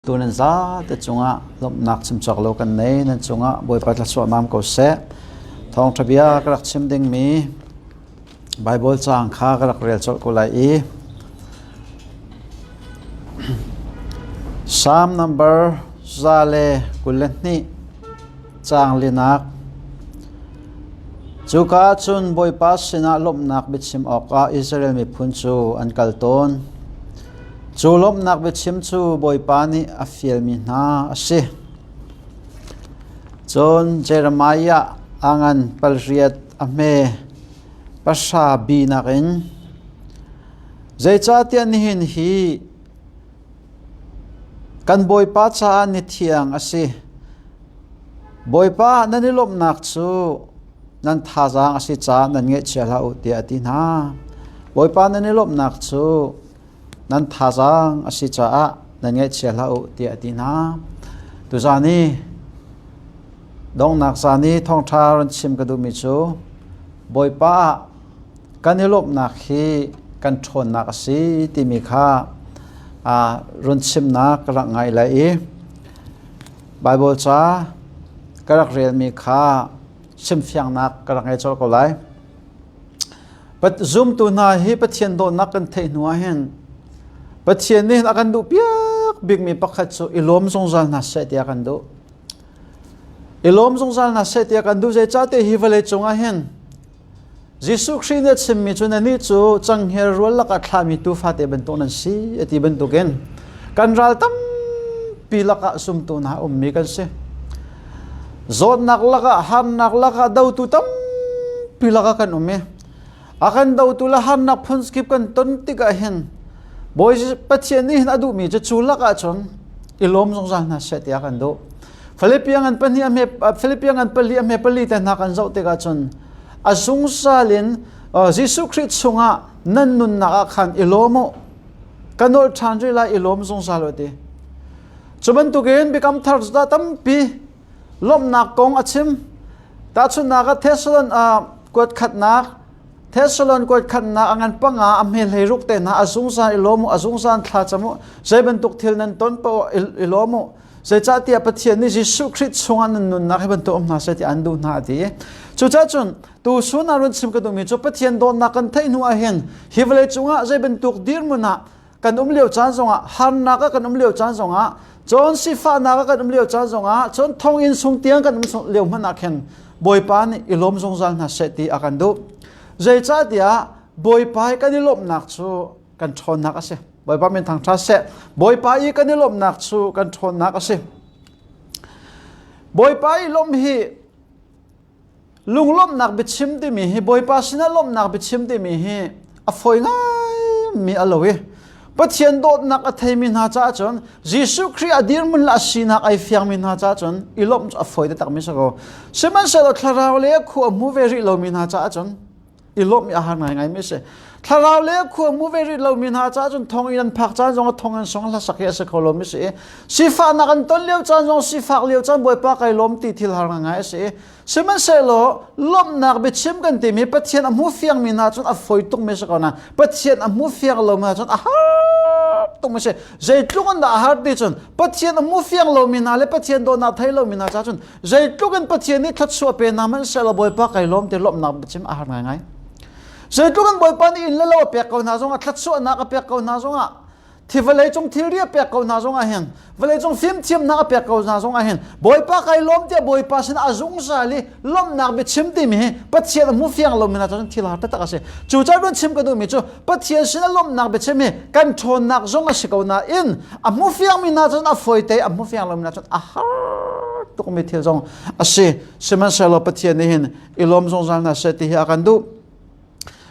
Tu nan zate cungah lawmhnak chim cawk lo kan nei. Nan cungah Bawipa thluachuah mam ko seh. Thawngṭha bia ka rak chim dingmi Bible caang kha ka rak rel colh ko lai i Psalm number 122 caang linak. Cuka ah cun Bawipa sinah lawmhnak biachim awkah Israel miphun cu an kal tawn. Cu lawmhnak biachim cu Bawipa nih a fialmi hna a si. Cun Jeremiah a ngan palriat a hme pahra bi nakin zeicahtiah nihin hi Kan Bawipa caah ni thiang a si. Bawipa nan i lawmhnak cu nan thazaang a si caah nan ngaihchia hlah u tiah a ti hna. Bawipa nan i lawmhnak cu nan thazaang a si caah nan ngaihchia hlah u tiah a ti hna. Tuzaan i donghnak zan i thawngṭha ron chim ka duhmi cu Bawipa ah kan i lawmhnak hi kan ṭhawnnak a si timi kha run chimnak ka rak ngai lai i Baibal ca ka rak relmi kha chimfiangnak ka rak ngei colh ko lai. Zumtu hna hi Pathian dawtnak kan theih hnu ah hin Pathian nih a kan duh piak bikmi pakhat cu i lawm zungzal hna seh tiah kan duh. I lawm zungzal hna seh tiah kan duh. Zeicahtiah hi vawlei cungah hin Jesuh Khrih nih a chimmi cu nannih cu canghngia rual lakah thlahmi tuufate bantuk nan si a ti bantukin kan ral tampi lakah sumtu hna ummi kan si. Zawtnak lakah harnak lakah dotu tampi lakah kan um i a kan dotu le harnak phun kip kan ton tikah hin Bawi Pathian nih hin a duhmi cu cu lakah cun i lawm zungzal hna seh tiah kan duh. Philippian an pahnih a hme Philippian an pali a hme pali te hna kan zoh tikah cun a zungzal in Jesuh Khrih chungah nan nunnak ah khan i lawm u ka nolh ṭhan rih lai i lawm zungzal u ti cu bantukin biakam thar cu tampi lawmhnak kong a chim tahchunhnak ah Thessalon kuat khatnak Thessalon kuat khatnak a ngan panga a hme hlei ruk te hna a zungzal i lawm u a zungzal thla cam u zei bantuk thil nan ton paoh i lawm u Zeicahtiah Pathian nih Jesuh Khrih chungah nan nunnak hi bantuk um hna seh ti an duh hna a ti. Cucaah cun tu sun ah run chim ka duhmi cu Pathian dawtnak kan theih hnu ah hin hi vawlei cungah zei bantuk dirhmun ah kan um lio caan zongah harnak ah kan um lio caan zongah cun sifahnak ah kan um lio caan zongah cun thonginn sung tiang kan um lio hmanh ah khin Bawipa nih i lawm zungzal hna seh ti a kan duh. Zeicahtiah Bawipa i kan i lawmhnak cu kan ṭhawnnak a si. Bawipa min thangṭhat seh. Bawipa i kan i lawmhnak cu kan ṭhawnnak a si. Bawipa i lawmh hi lunglawmhnak biachim timi hi Bawipa sinah lawmhnak biachim timi hi a fawi ngaimi a lo i Pathian dawtnak a theimi hna caah cun Jesuh Khrih a dirhmun le a sinak ai fiangmi hna caah cun i lawmh cu a fawi taktak mi si ko. Sihmanhsehlaw thlarau le khua hmu ve rih lomi hna caah cun i lawmh i a har ngaingai mi a si. Thlarau le khua mu ve rih lomi hna caah cun thong in an phak caan zong thong an song hlasak hi a si kho lomi si i sifahnak an ton lio caan zong sifak lio caan Bawipa kai lawm ti thil har ngaingai a si i sihmanhsehlaw lawmhnak biachim kan timi Pathian a hmu fiangmi hna cun a fawi tuk mi si ko na Pathian a hmu fiang lomi hna cun a har tuk mi si zeitluk in dah a har ti cun Pathian a hmu fiang lomi hna le Pathian dawtnak thei lomi hna caah cun Zeitluk in Pathian nih thluachuah pe hna hmanhsehlaw Bawipa kai lawm ti lawmhnak biachim a har ngaingai. Zeitluk in Bawipa nih inn le lo a pek ko hna zongah thluachuahnak a pek ko hna zongah thi vawlei cung thilri a pek ko hna zongah hin vawlei cung fimthiamnak a pek ko hna zongah hin Bawipa kai lawm tiah Bawipa sin a zungzal i lawmhnak biachim timi hi Pathian a hmu fiang lomi hna cun thil har taktak a si. Cu caah run chim ka duhmi cu Pathian sin a lawmhnak biachim hi kan ṭhawnnak zong a si ko nain a hmu fiangmi hna cun a fawite a hmu fiang lomi hna cun a har tukmi thil zong a si. Sihmanhsehlaw Pathian nih hin i lawm zungzal hna seh ti hi a kan duh.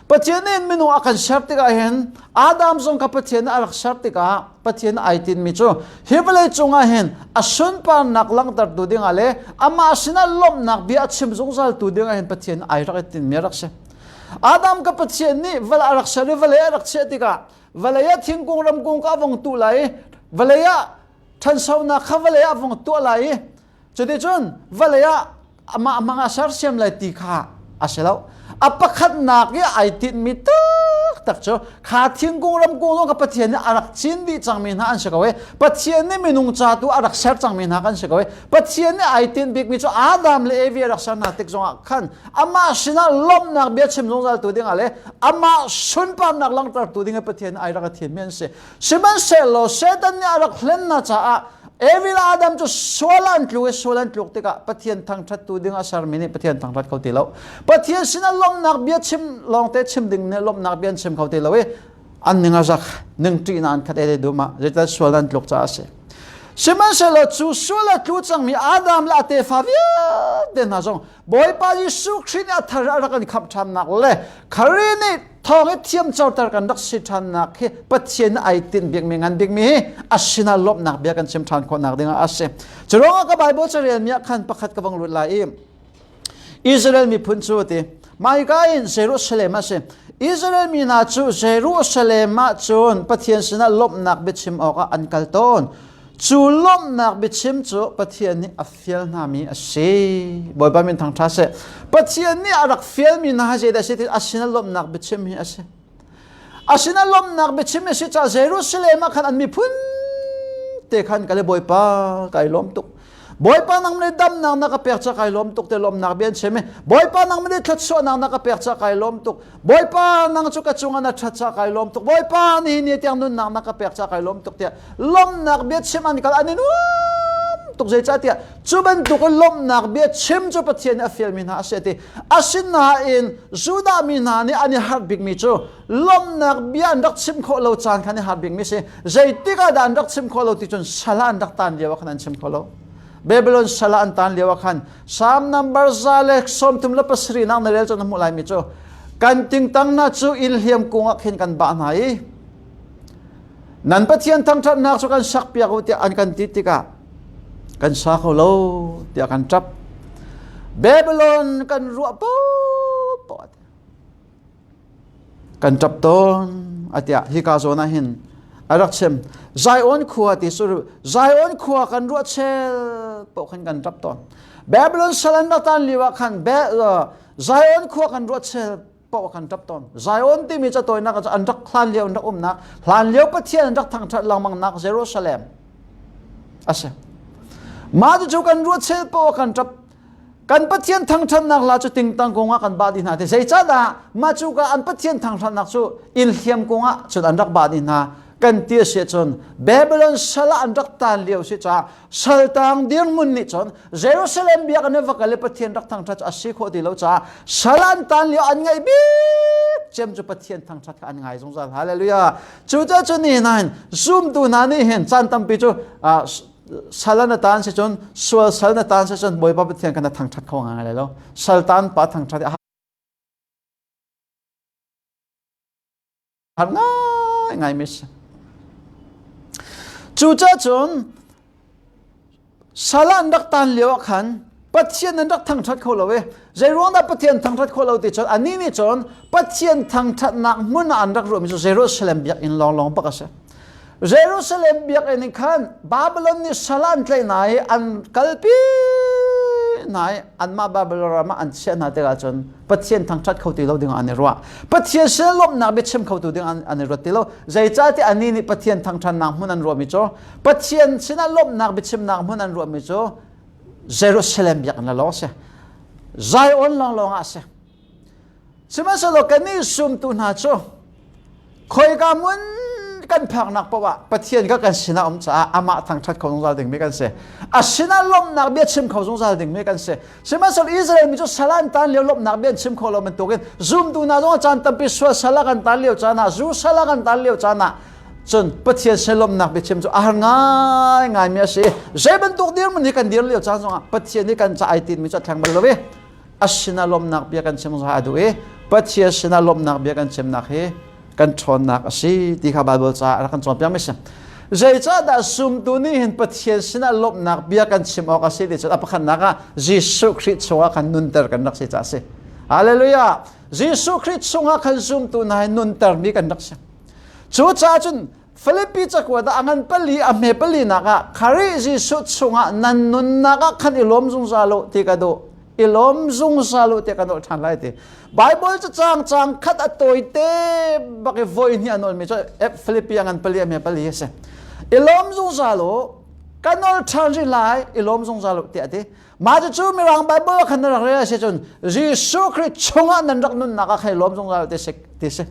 Pathian nih minung a kan ser tikah hin Adam zong kha Pathian nih a rak ser tikah Pathian ai tinmi cu hi vawlei cungah hin a sunparnak langhtertu dingah le amah sinah lawmhnak bia a chim zungzaltu dingah hin Pathian ai rak i tinmi a rak si. Adam ka Pathian nih vawlei a rak ser i vawlei a rak chiah tikah vawlei ah thingkung ramkung ka vong tuh lai i vawlei ah ṭhansonak kha vawlei ah vong tuah lai i Cuticun vawlei ah amah hmang ah sersiam lai ti kha a si lo. A pakhatnak i ai tinhmi tak taktak cu kha thingkung ramkung zong kha Pathian nih a rak cin dih cangmi hna an si ko i Pathian nih minung ca tu a rak ser cangmi hna kan si ko i Pathian nih ai tinh bikmi cu Adam le Evi a rak ser hna tik zongah khan amah sinah lawmhnak bia chim zungzal tu dingah le amah sunparnak langhtertu ding Pathian nih ai rak a thimmi an si. Sihmanhsehlaw Satan nih a rak hlen hna caah Evi le Adam cu sual an tluk i sual an tluk tikah Pathian thangṭhattu ding a sermi nih Pathian thangṭhat kho ti lo. Pathian sinah lawmhnak bia chim lawngte chim ding nih lawmhnak bia an chim kho ti lo i an ning a zak ning ṭihnak an khat e dum ah zeital sual an tluk caah a si. Sihmanhsehlaw cu sual a tlu cangmi Adam le a tefa vialte hna zong Bawipa Jesuh Khrih nih a thar a rak kan khamh ṭhannak le Khrih nih thawng i thiamcoter kan rak si ṭhannak hi Pathian nih ai tinh bikmi ngan bikmi hi a sinah lawmhnak bia kan chim ṭhan khawhnak dingah a si. Cu ruangah ka Bible carelmi ah khan pakhat ka vang lut lai i Israel miphun cu ti Maika in Jerusalem a si. Israel mi hna cu Jerusalem ah cun Pathian sinah lawmhnak biachim awkah an kal tawn. Cu lawmhnak biachim cu Pathian nih a fial hnami a si. Bawipa min thangṭha seh. Pathian nih a rak fialmi hna zeidah a si ti a sinah lawmhnak biachim hi a si. A sinah lawmhnak biachim a si caah Jerusalem ah khan an miphun te khan ka le Bawipa kai lawm tuk. Bawipa nang nih damnak na ka pek ca kai lawm tuk te lawmnak bia an chim i Bawipa nang nih thluachuahnak na ka pek ca kai lawm tuk. Bawipa nang cu ka cungah na ṭhat ca kai lawm tuk. Bawipa nihin ni tiang nunnak na ka pek ca kai lawm tuk tiah lawmhnak bia chim an kal an i nuam tuk zeicahtiah cu bantuk in lawmhnak bia chim cu Pathian nih a fialmi hna a si a ti. Asinain Judah mi hna nih an i harh bikmi cu lawmhnak bia an rak chim khawh lo caan khan i harh bikmi si. Zeitik ah dah an rak chim khawh lo ti cun sal ah an rak tan lio ah khan an chim kho lo. Babylon sal ah an tan lio ah khan Psalm number 137 nak na rel cu na hmuh laimi cu kan tingtang hna cu inn hliam kung ah khin kan bah hna i nan Pathian thangṭhatnak cu kan sakpiak u tiah an kan ti tikah kan sa kho lo tiah kan ṭap. Babylon kan ruah paohpaoh kan ṭap tawn a tiah hika zawn ah hin a rak chim. Zion khua ti cu Zion khua kan ruah chel paoh khan kan ṭap tawn. Babylon sal an rak tan lio ah khan Zion khua kan ruah chel paoh kan ṭap tawn. Zion timi catawinak cu an rak hlan lio an rak umnak, hlan lio Pathian an rak thangṭhat lengmangnak Jerusalem a si. Mah cu kan ruah chel paoh kan ṭap. Kan Pathian thangṭhatnak la cu tingtang kung ah kan bah dih hna ti. Zeicahdah mah cu ka an Pathian thangṭhatnak cu inn hliam kung ah cun an rak bah dih hna kan ti a si ahcun Babylon sal ah an rak taan lio si caah saltang dirhmun nih cun Jerusalem biakinn i va kal i Pathian rak thangṭhat cu a si khawh ti lo caah sal an tan lio an ngaih bik cem cu Pathian thangṭhat kha an ngai zungzal. Hallelujah. Cucaah cun ni hna hin zumtu hna nih hin caan tampi cu sal na tan si cun sual sal na tan si cun Bawipa Pathian kha na thangṭhat kho ngai lai lo. Sal tan pa thangṭhat har ngaingai mi si. Cucaah cun sal an rak tan lio ah khan Pathian an rak thangṭhat kho lo i zeiruang dah Pathian thangṭhat kho lo ti cun anih nih cun Pathian thangṭhatnak hmun ah an rak ruahmi cu Jerusalem biakinn lawnglawng bak a si. Jerusalem biakinn in khan Babylon nih sal an tlaih hna i an kalpi hna i anmah Babylon ram ah an chiah hna tikah cun Pathian thangṭhat kho ti lo ding ah an i ruah. Pathian sin lawmhnak biachim khotu ding an i ruat ti lo. Zeicahtiah annih nih Pathian thangṭhatnak hmun an ruahmi cu Pathian sinah lawmhnak biachimnak hmun an ruahmi cu Jerusalem biakinn la lawng a si. Zion lawnglawng ah a si. Sihmanhsehlaw kannih sumtu hna cu khoika hmun kan phaknak paoh ah Pathian kha kan sinah um caah amah thangṭhat kho zungzal dingmi kan si. A sinah lawmhnak bia chim kho zungzal dingmi kan si. Sihmanhsehlaw Israel mi cu sal an tan lio lawmhnak bia an chim kho lo bantukin zumtu hna zong a caan tampi sual sal ah kan tan lio caan ah zu sal ah kan tan lio caan ah cun Pathian sin lawmhnak biachim cu a har ngaingaimi a si. Zei bantuk dirhmun hi kan dir lio caan zongah Pathian nih kan ca ai tinmi cu a thleng bal lo i a sinah lawmhnak bia kan chim zong a duh i Pathian sinah lawmhnak bia kan chimnak hi kan ṭhawnnak a si ti kha Baibal caah a rak kan cawnpiak mi si. Zeicahdah sumtu nih hin Pathian sinah lawmhnak bia kan chim awk a si ti cun a pakhatnak ah Jesuh Khrih chungah khan nunter kan rak si caah a si. Hallelujah! Jesuh Khrih chungah khan zumtu hna hi nuntermi kan rak si. Cucaah cun Filipi cakuat ah a ngan pali a hme pali nak ah Khrih Jesuh chungah nan nunnak ah khan i lawm zungzal u ti ka duh. I lawm zungzal u tiah kan nolh ṭhan lai ti. Bible cu cang cang khat a tawite bak i voi hnih a nolmi cu Philippi a ngan pali a me pali a si. I lawm zungzal u, ka nol ṭhan rih lai, i lawm zungzal u tiah a ti. Mah cucu Mirang Bible ah khan na rak rel a si cun Jesuh Khrih chungah nan rak nunnak ah khan i lawm zungzal ti si ti si.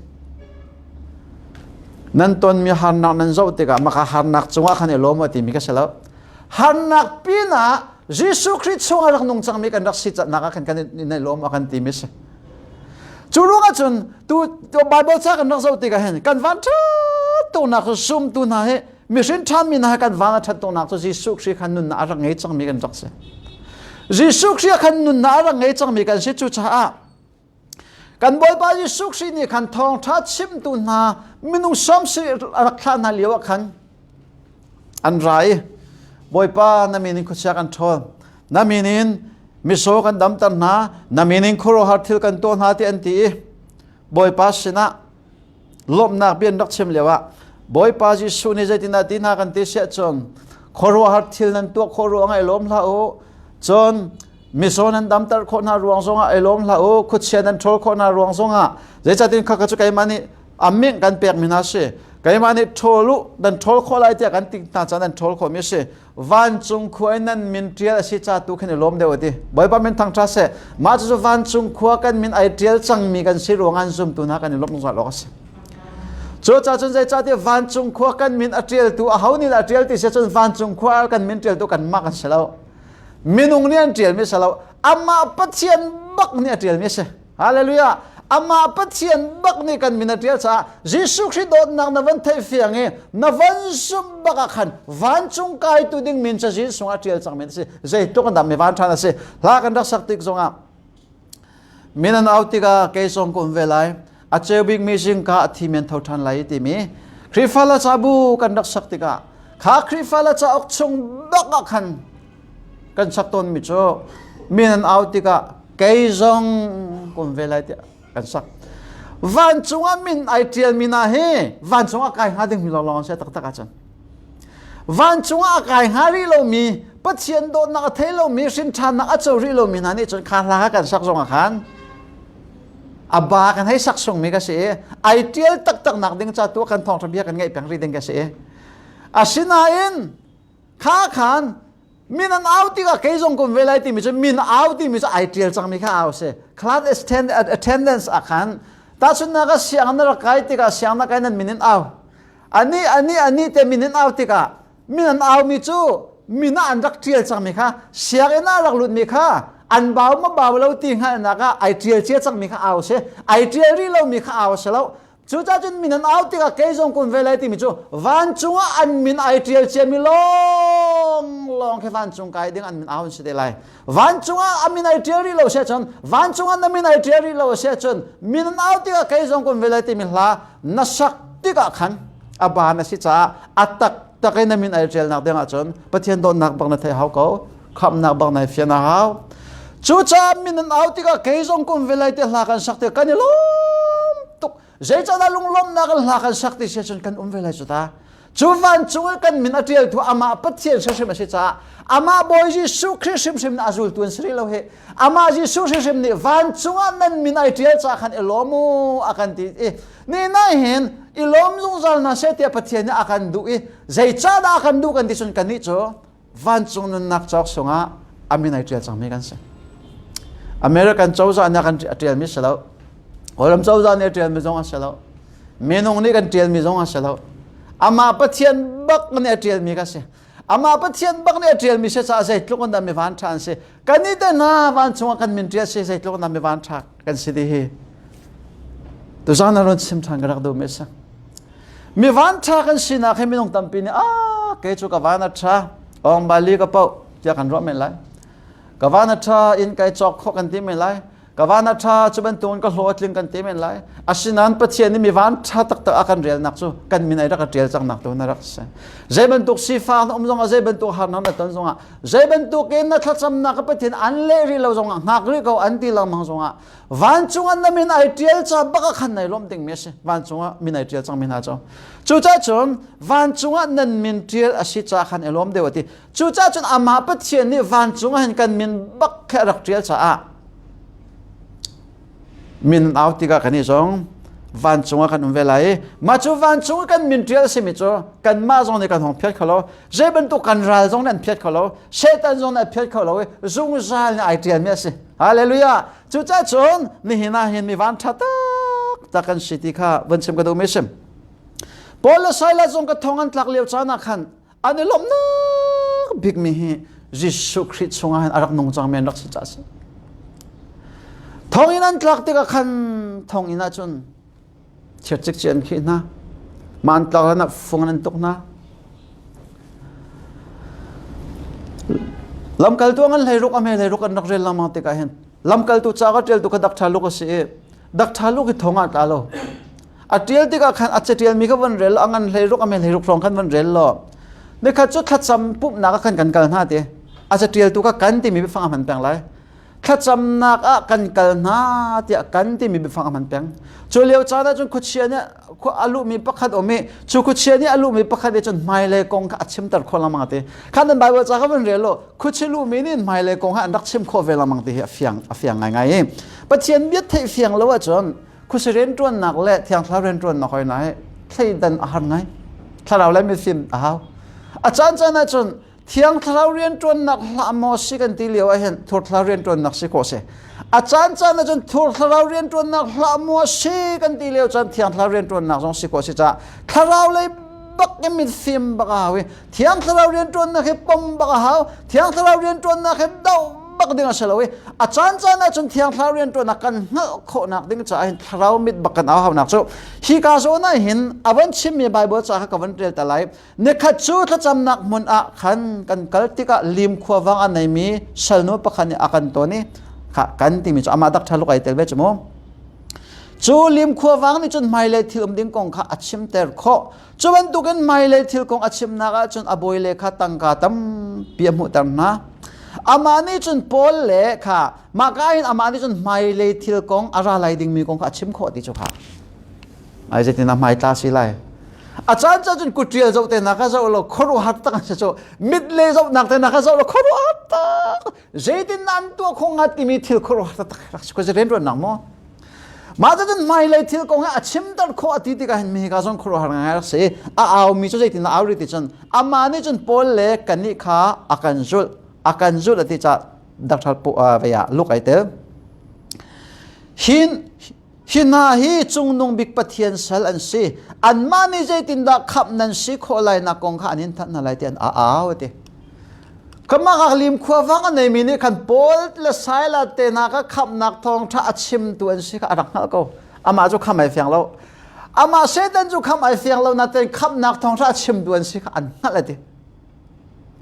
Nan tonmi harnak nan zoh tikah maka harnak cungah khan i lawm u timi ka si lo. Harnak pinah Jesuh Khrih chungah rak nung cangmi kan rak si nak ah khan kan i lawm a kan timi si. Cu ruangah cun tu Bible ca kan rak zoh tikah hin kan van ṭhat tuknak cu sumtu hna hi mihrin ṭhanmi hna hi kan van a ṭhat tuknak cu Jesuh Khrih khan nunnak a rak ngei cangmi kan rak si. Jesuh Khrih khan nunnak a rak ngei cangmi kan si cucaah Kan Bawipa Jesuh Khrih nih khan thawngṭha chimtu hna minung sawmsarih a rak thlah hna lio ah khan an ra i Bawipa na min in khuachia kan ṭhawl na min in misaw kan damter hna na min in khuaruahhar thil kan tuah hna ti an ti i Bawipa sinah lawmhnak bia an rak chim lioah Bawipa Jesuh nih zeitindah ti hna kan ti siah cun khuaruahhar thil nan tuah khawh ruangah i lawm hlah u cun mizaw nan damter khawh hna ruang zongah i lawm hlah u khuachia nan ṭhawl khawh hna ruang zongah zeicatin khakha cu keimah nih a ming kan pekmi hna si keimah nih ṭhawl u nan ṭhawl khawh lai tiah kan ti hna caah nan ṭhawl khawhmi a si vancung khua in nan min ṭial a si ca tu khin i lawm deuh a ti Bawipa min thangṭha seh mah cucu vancung khua kan min ai ṭial cangmi kan si ruangah an zumtu hna kan i lawmh zungzal awk a si Cucaah cun zeicahtiah vancung khua kan min a ṭialtu aho nih dah a ṭial ti si cun vancung khua kan min ṭialtu kanmah kan si lo minung nih an ṭialmi si lo amah Pathian bak nih a ṭialmi a si Hallelujah! Amah Pathian bak nih kan min a ṭial caah Jesuh Khrih dawtnak na van theih fiang i na van zumh bak ah khan vancung kaitu ding min cazin sungah ṭial cangmi a si. Zeitluk an dam mi van ṭhan a si. Hla kan rak sak tik zongah min an au tikah kei zong ka um ve lai. A ceu bikmi zingka a thi men tho ṭhan lai timi Khrihfa la cabu kan rak sak tikah kha Khrihfa la cauk chung bak ah khan kan sak tawnmi cu min an au tikah kei zong kum ve lai tiah kan sak vancung ah min ai ṭialmi hna hi vancung ah kai hnga dingmi lawnglawng an si taktak ahcun vancung ah a kai hnga rih lomi Pathian dawtnak a thei lomi hrinṭhannak a co rih lomi hna nih cun kha hla kha kan sak zong ah khan a ba kan hei sak sungmi ka si i ai ṭial taktak nak ding ca tu kan thawngṭha bia kan ngaih peng rih ding ka si i asinain Kha khan min an au tikah kei zong kum ve lai timi cu min au timi cu ai ṭial cangmi kha au si. Class attendance ah khan tahchunhnak ah siang na rak kai tikah siang na kai nan min in au. Ani ani ani te min in au tikah min an aumi cu min ah an rak ṭial cangmi kha sianginn ah rak lutmi kha an bau ma bau lo ti hngalhnak ah ai ṭial cia cangmi kha au si. Ai ṭial rih lomi kha au si lo. Cucaah cun min an au tikah kei zong kun ve lai timi cu vancung ah an min ai ṭial ciami lawnglawng khi vancung kai ding an min au an si te lai. Vancung ah a min ai ṭial rih lo si ahcun vancung ah na min ai ṭial rih lo si ahcun min an au tikah kei zong kun ve lai timi hla na sak tikah khan a ba na si caah a taktak in na min ai ṭialnak ding ahcun Pathian dawtnak bak na theih hau ko khamhnak bak nai fian a hau. Cucaah min an au tikah kei zong kum ve lai te hla kan sak tikah kan i lawm tuk. Zeicahdah lunglawmhnak in hla kan sak ti si ahcun kan um ve lai cu ta. Cu vancung i kan min a ṭialtu amah Pathian hrimhrim a si caah amah Bawi Jesuh Khrih hrimhrim nih a zultu an si rih lo hi. Amah Jesuh hrimhrim nih vancung ah nan min ai ṭial caah khan i lawm u a kan ti i ni nai hin i lawm zungzal hna seh tiah Pathian nih a kan duh i zeicahdah a kan duh kan ti cun kannih cu vancung nunnak cawk sungah a min ai ṭial cangmi kan si. American cozah nih a kan ṭialmi si lo. Kawlram cozah nih a ṭialmi zong a si lo. Minung nih kan ṭialmi zong a si lo. Amah Pathian bak nih a ṭialmi ka si. Amah Pathian bak nih a ṭialmi si caah zeitluk in dah mi van ṭha an si. Kan nih te hna vancung ah kan min ṭial si zeitluk in dah mi van ṭha kan si ti hi. Tuzaan ah run chim ṭhan ka rak duhmi a si. Mi van ṭha kan sinak hi minung tampi nih ah kei cu ka van a ṭha ong bali ka poh tiah kan ruah men lai. Ka van a ṭha in kai cawk khawh kan ti men lai. Ka van a ṭha cu bantukin ka hlawh a tling kan ti men lai. Asinain Pathian nih mi van ṭha taktak a kan relnak cu kan min ai rak a ṭial cangnak tu na rak si. Zei bantuk sifak na um zongah zei bantuk harnak na ton zongah zei bantuk in na thlacamnak ka Pathian an leh rih lo zongah hngak rih ko an ti lengmang zongah vancung ah na min ai ṭial ca bak ah khan nai lawmh dingmi a si. Vancung ah min ai ṭial cangmi hna cu. Cucaah cun vancung ah nan min ṭial a si ca khan i lawm deuh a ti. Cucaah cun amah Pathian nih vancung ah hin kan min bak khe a rak ṭial caah min au tikah kan i zong vancung ah kan um ve lai i mah cu vancung i kan min ṭial a simi cu kanmah zong nih kan hong phiat kho lo zei bantuk kan ral zong nih an phiat kho lo Satan zong nih a phiat kho lo i zungzal nih ai ṭialmi a si. Hallelujah! Cucaah cun nihin ah hin mi van ṭha taktak kan si ti kha van chim ka duhmi a si. Paul le Silas zong ka thong an tlak lio caan ah khan an i lawmhnak bikmi hi Jesuh Khrih chungah hin a rak nung cangmi an rak si caah a si. Thonginn an tlak tikah khan thonginn ah cun chiat cikcek an khih hna. Mah an tlak hlan ah fung an tuk hna. Lamkaltu an hleiruk a hme hleiruk an rak rel lengmang tikah hin lamkaltu ca ka ṭialtu kha dak ṭha luk a si i dak ṭha luk i thong ah tla lo. A ṭial tikah khan a caṭialmi kha van rel law a ngan hleiruk a me hleiruk hrawng khan van rel law nikhat cu thlacam pumhnak ah khan kan kal hna ti. A caṭialtu kha kan timi biafang a hman peng lai. Thlacamnak ah kan kal hna tiah kan timi biafang a hman peng. Cu lio caan ah cun khuachia nih a luhmi pakhat um i cu khuachia nih a luhmi pakhat nih cun hmailei kong kha a chimter khawh lengmang ti. Khan nan Bible ca kha van rel law khuachia luhmi nih hmailei kong kha an rak chim khawh ve lengmang ti hi a fiang a fiang ngaingai i Pathian bia theih fiang lo ahcun khuasi rianṭuannak le thiang thlarau rianṭuannak hoi hna hi thleidan a har ngai. Thlarau le mifim a hau. A caan caan ahcun thiang thlarau rianṭuannak hlah maw si kan ti lio ah hin thur thlarau rianṭuannak si khawh si. A caan caan ahcun thur thlarau rianṭuannak hlah maw si kan ti lio caan thiang thlarau rianṭuannak zong si khawh si caah thlarau lei bak in mifim bak a hau i thiang thlarau rianṭuannak hi pom bak a hau. Thiang thlarau rianṭuannak hi doh bak ding a si lo i a caan caan ah cun thiang thlarau rianṭuannak kan hngalh khawhnak ding caah hin thlarau mit bak kan au haunak cu hi ka zawn ah hin a van chimmi Bible ca kha ka van rel ta lai nikhat cu thlacamnak hmun ah khan kan kal tikah lim khuavang a neimi salnu pakhat nih a kan tawn i kha kan timi cu amah dak ṭha luk ai tel ve cu mu cu lim khuavang nih cun hmailei thil um ding kong kha a chimter khawh Cu bantukin hmailei thil kong a chimnak ahcun a bawile kha tangka tampi a hmuhter hna. Amah nih cun Paul le kha mahka in amah nih cun hmailei thil kong a ra lai dingmi kong kha a chim khawh ti cu kha. Ai zeitin a hmai tla si lai. A caan caan cun kutṭial zoh te na ka zoh lo khuaruahhar tak an si cu mit le zohnak te na ka zoh lo khuaruahhar tak zeitin nan tuah khawh hnga timi thil khuaruahhar tak rak si ko rianṭuannak maw Mah cucun hmailei thil kong hi a chimter khawh a ti tikah hin mi ka zong khuaruahhar ngai rak si. A aumi cu zeitin a au rih ti cun amah nih cun Paul le kannih kha a kan zulh a kan zulh a ti caah Dr. vei ah luk ai tel. Hin hi hna hi cungnung bik Pathian sal an si. Anmah nih zeitindah khamh nan si khawh lai nak kong kha an in thanh hna lai ti an a au a ti. Kamah lim khuavang a neimi nih khan Paul le Silas te hna kha khamhnak thawngṭha a chimtu an si kha a rak hngalh ko. Amah cu khamh ai fiang lo. Amah Satan cu khamh ai fiang lo nain khamhnak thawngṭha a chimtu an si kha an hngalh a ti.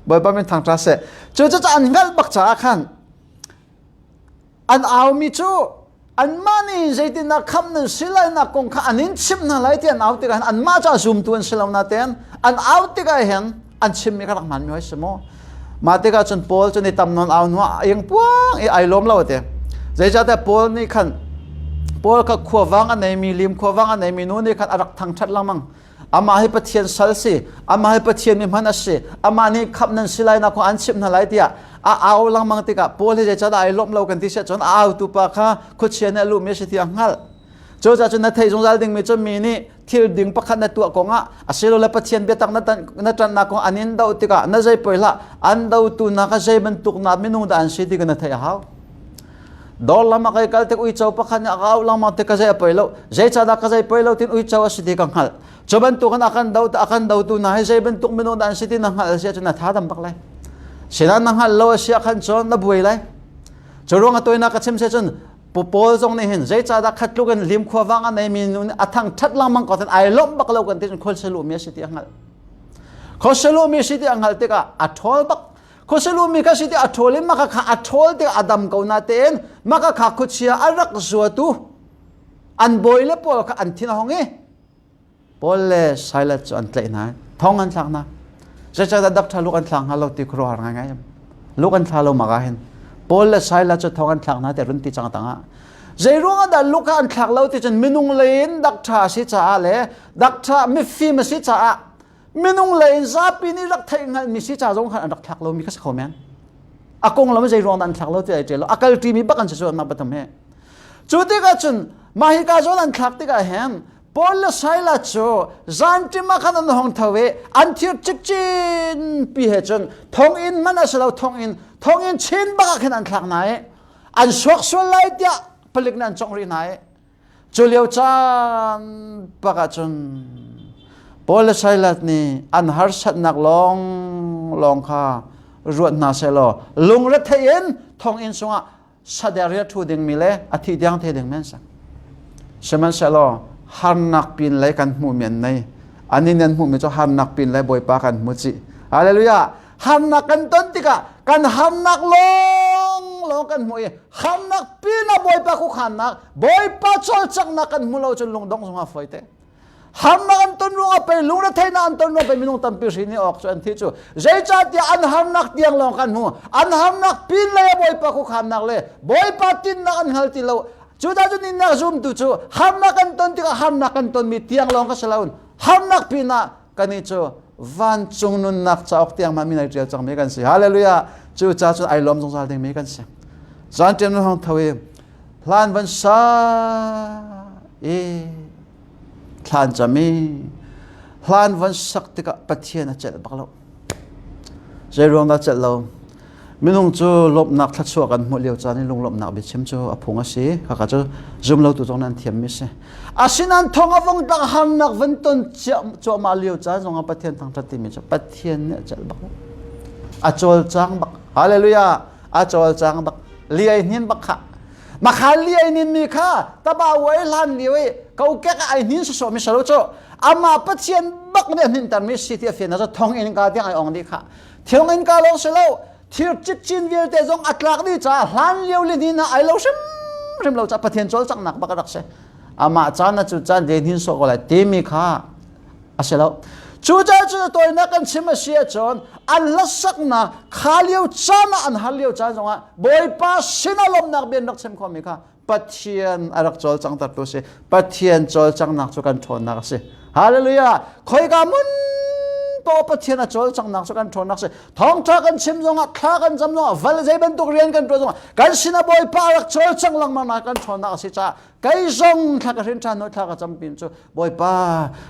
Bawipa min thangṭha seh. Cucaah an hngalh bak caah khan An aumi cu anmah nih zeitindah khamh nan si lainak kong kha an in chimh hna lai ti an au tikah hin anmah cu a zumtu an si lo natein an au tikah hin an chimmi kha rak hmaanmi hoi si mu. Mah tikah cun Paul cu ni tam nawn au hnu ah ing puang i ai lawm lo te. Zeicahtiah Paul nih khan Paul kha khuavang a neimi lim khuavang a neimi nu nih khan a rak thangṭhat lengmang. Amah hi Pathian sal si, amah hi Pathian mi hman a si, amah nih khamh nan si lai nak kong an chimh hna lai tiah a au lengmang tikah Paul hi zeicahdah ai lawmh lo kan ti siah cun a autu pa kha khuachia nih a luhmi a si ti a hngalh. Cucaah cun na theih zungzal dingmi cu mi nih thil ding pakhat na tuah kongah asilole Pathian biatak na ṭanhnak kong an in doh tikah na zei poi hlah an dotu na kha zei bantuk na minung dah an si ti kha na theih a hau. Dawr lam ah kai kal tik uico pakhat nih a ka auh lengmang tik ka zei a poi lo. Zeicahdah ka zei poi lo tin uico a si ti ka hngalh. Cu bantukin a kan do a kan dotu hna hi zei bantuk minung dah an si ti na hngalh a si ahcun na tha dam bak lai. Sinain na hngalh lo a si ah khan cun na buai lai. Cu ruang a tawinak ka chim se cun Paul zong nih hin zeicahdah khat tluk in lim khuavang a neimi nu nih a thangṭhat lengmang ko ten ai lawmh bak lo kan ti cun khualsalu mi a si ti a hngalh. Khualsalu mi a si ti a hngalh tikah a ṭhawl bak. Khuasilumi kha si ti a ṭhawl i maka kha a ṭhawl tik a dam ko na tein maka kha khuachia a rak zuatu an bawi le pawl kha an thin a hong i Paul le Silas cu an tlaih hna thong an thlak hna. Zeicahtiah doctor luk an thlak hnga lo ti khuaruahhar ngaingai am. Luk an thla lo mak ah hin Paul le Silas cu thong an thlak hna tiah run ti cang tangah zei ruangah dah luk ah an thlak lo ti cun minung lei in doctor a si caah le doctor mifim a si caah minung lei in zapi nih rak theih hngalhmi si ca zong khan an rak thlak lomi kha si kho men. A konglam zei ruang dah an thlak lo ti ai ṭial lo. A kalṭimi bak an si cu anmah pathum he. Cu tikah cun mah hika zawn an thlak tikah hin Paul le Silas cu zanṭim ah khan an hong tho i an thir cikcin pi he cun thonginn hmanh a si lo thonginn thonginn chin bak ah khin an thlak hna i an suak sual lai tiah palik nih an congh rih hna i cu lio caan bak ah cun Paul le Silas nih an harsatnak lawng lawng kha ruat hna sehlaw lungrethei in thonginn chungah sader i a ṭhu dingmi le a thih tiang the dingmi an si. Sihmanhsehlaw harnak pin lei kan hmuhmi an nei. An in an hmuhmi cu harnak pin lei Bawipa kan hmu cih. Hallelujah! Harnak kan ton tikah kan harnak lawng lawng kan hmu i harnak pin ah Bawipa khuakhannak, Bawipa cawlcanghnak kan hmu lo cun lungdongh zong a fawi te. Harnak an ton ruangah pei lungretheihnak an ton ruangah pei minung tampi hrin i awk cu an thi cu zeicahtiah an harnak tiang lawng kan hmu an harnak pin lei ah Bawipa khuakhannak le Bawipa tinnak an hngal ti lo cu dah cu ninnak zumtu cu harnak kan ton tikah harnak kan tonmi tiang lawng ka si lo harnak pin ah kanih cu vancung nunnak cauk tiang ma min ai ṭial cangmi kan si hallelujah cu ca cu ai lawm zungzal dingmi kan si zan ṭian hong tho i hlan van sa i thlan cam i hlan van sak tikah Pathian a celh bak lo. Zei ruang dah celh lo? Minung cu lawmhnak thluachuah kan hmuh lio caan i lunglawmhnak biachim cu a phung a si. Khaka cu zum lo tu zong nan thiammi si. Asinain thong a vong tang harnak van ton cuahmah lio caan zongah Pathian thangṭhat timi cu Pathian nih a celh bak lo. A cawlcang bak. Hallelujah! A cawlcang bak. Liai hnin bak khah. Makha li ai nin mi kha taba wai hlan lio i kokek ai hnin sawsawh mi salo cu amah Pathian bak nih a hninter mi si ti a fian cu thong in ka tiang ai ong dih kha thong in ka lawng si lo thir citcin vialte zong a tlak dih caah hlan lio li hnin ai lo hrim hrim lo ca Pathian cawlcanghnak bak a rak si amah caan cu caan de hnin sawh ko lai timi kha a si lo cucaah cu tawinak kan chim a si ahcun an hlasaknak kha lio caan ah an har lio caan zongah Bawipa sinah lawmhnak bia an rak chim khawhmi kha Pathian a rak cawlcangtertu a si Pathian cawlcanghnak cu kan ṭhawnnak a si Hallelujah khoika mun paoh Pathian a cawlcanghnak cu kan ṭhawnnak a si thawngṭha kan chim zongah thla kan cam zongah val zei bantuk rian kan ṭuan zongah kan sinah Bawipa a rak cawlcang lengmang nak kan ṭhawnnak a si caah kei zong thla ka hrin ṭhan hnu thla ka cam pin cu Bawipa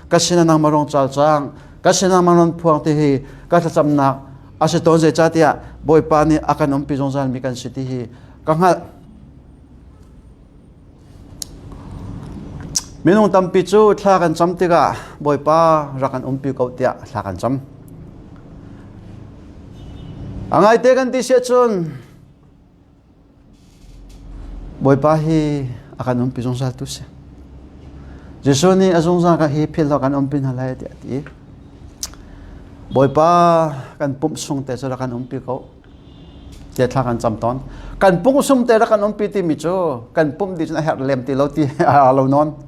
ka sinah nangmah rong cal cang ka sinah nangmah ron phuang ti hi ka thlacamnak a si tawn zeicahtiah Bawipa nih a kan umpi zungzal mi kan si ti hi ka hngalh minung tampi cu thla kan cam tikah Bawipa rak kan umpi ko tiah thla kan cam a ngaite kan ti si ahcun Bawipa hi a kan umpi zungzal tu si. Jesuh nih a zungzal ka hi philh kan umpi hna lai tiah a ti. Bawipa kan pumh sung te cu rak kan umpi ko. Tiah thla kan cam tawn. Kan pumh sung te rak kan umpi timi cu kan pumh dih cun a herh lem ti lo ti a lo nawn.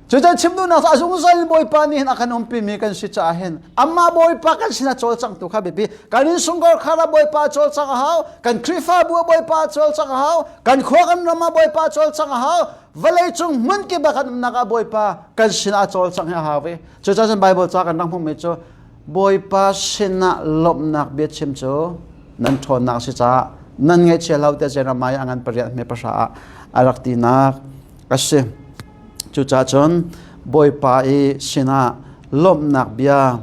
Cucan chim duhnak cu a zungzal Bawipa nih hin a kan umpimi kan si caah hin amah Bawipa kan sinah cawlcangtu kha biapi. Kan innchungkhar khar ah Bawipa cawlcang a hau, kan Khrihfabu ah Bawipa cawlcang a hau, kan khua kan ram ah Bawipa cawlcang a hau, vawleicung hmun kip ah kan umnak ah Bawipa kan sinah cawlcang hi a hau i cucaah cun Bible ca kan rak hmuhmi cu Bawipa sinah lawmhnak biachim cu nan ṭhawnnak a si caah nan ngaihchia hlah u tiah Jeremiah a ngan pariat hme pahra ah a rak tinak a si. Cucaah cun Bawipa i sinah lawmhnak bia